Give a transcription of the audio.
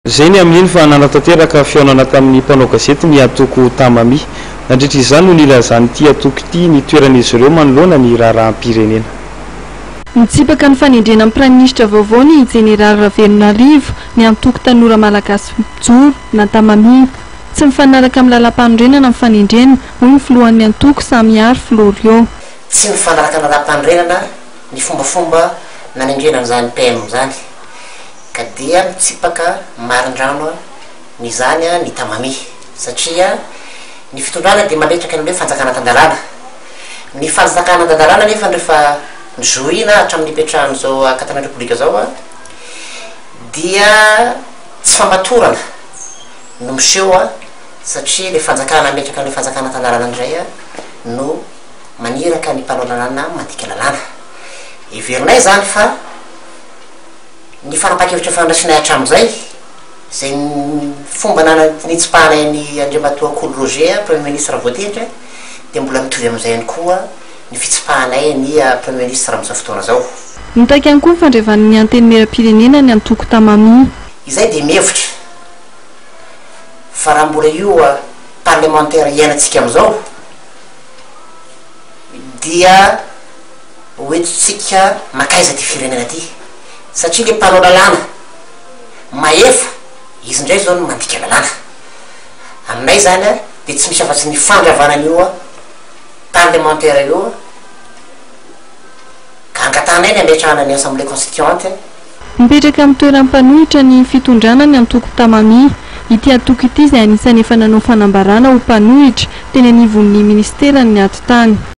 Izay ny amin'iny fa nanatanteraka fihaonana tamin'ny mpanao gazety ny antoko Tamami. Nandritra izany no nilazan'ity antoko ity ny toeran'izy ireo manoloana ny raharaham-pirenena. Nitsipaka ny fanendrena ny praiminisitra vaovao ny jeneraly Ravelonarivo, ny antoko Tanora Malagasy Mijoro na Tamami. Tsy mifanaraka amin'ny lalàmpanorenana ny fanendrena, hoy ny filohan'ny antoko, Samihary Floriot. Tsy mifanaraka amin'ny lalàmpanorenana ny fombafomba nanendrena an'izany PM izany. Ka dia mitsipaka marindrano ny izany ny Tamami satria ny fitondrana dia mametraka ny hoe fanjakana tan-dalàna. Ny fanjakana tan-dalàna anefa rehefa nozohina hatramin'ny nipetrahan'izao akatan'ny Repoblika izao dia tsy famatorana no miseho satria ilay fanjakana hametraka an'ilay fanjakana tan-dalàna indray no maniraka ny mpanao lalàna mandika lalàna. Heverinay izany fa. Ny fanapahan-kevitra efa ndraisinay hatramin'izay, izay fomba nitsipahanay an'i Andriamatoa Kolo Roger, Premier Ministre voatendry, dia mbola mitovy amin'izay ihany koa ny fitsipahanay ny Premier Ministre amin'izao fotoana izao. Nitaky ihany koa ny fandrevan'ny Antenimierampirenena ny antoko Tamami. Izay dia mihevitra fa raha mbola io parlemantera iainantsika amin'izao dia ho entintsika mankaiza ity firenena ity satria le mpanao lalàna mahefa izy indray zao no mandika lalàna aminay zany a de tsy misy afa-tsy ny fandravana an'io parlemantera io ka angatahanay ny hametrahana ny assemblée constituante. Mipetraka amin'ny toeran'ny mpanohitra ny fitondrana ny antoko Tamami. Ity antoko ity izay anisan'ny efa nanao fanambarana ho mpanohitra teny anivon'ny minisiteran'ny atitany.